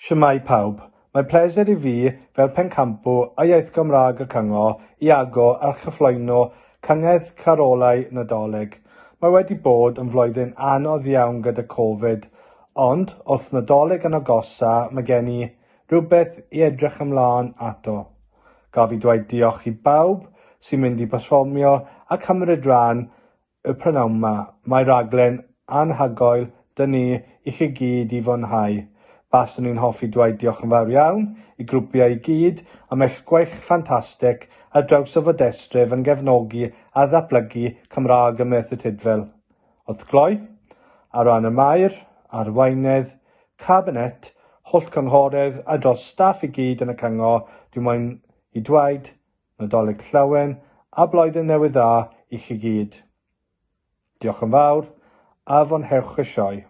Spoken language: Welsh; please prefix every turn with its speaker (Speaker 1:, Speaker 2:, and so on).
Speaker 1: Shwmae pawb. Mae pleser i fi, fel pencampwr y iaith Gymraeg y Cyngor, i agor a chyflwyno Cyngerdd Carolau Nadolig. Mae wedi bod yn flwyddyn anodd iawn gyda Covid, ond wrth Nadolig yn agosa mae gen i rhywbeth i edrych ymlaen ato. Gaf i dweud diolch i bawb sy'n mynd i perfformio a cymryd rhan Y prynhawn 'ma, mae rhaglen anhygoel 'da ni i chi gyd i fwynhau. Baswn i'n hoffi dweud diolch yn fawr iawn i grwpiau i gyd am eich gwaith ffantastig ar draws y fwrdeistref yn gefnogi a ddatblygu Cymraeg ym Merthyr Tudful. Wrth gloi, ar ran y Maer, Arweinydd, Cabinet, holl Cynghorydd a dros staff i gyd yn y Cyngor, dwi moyn i dweud Nadolig Llawen a Blwyddyn Newydd Dda i chi gyd. Diolch yn fawr, a fwynhewch y sioe.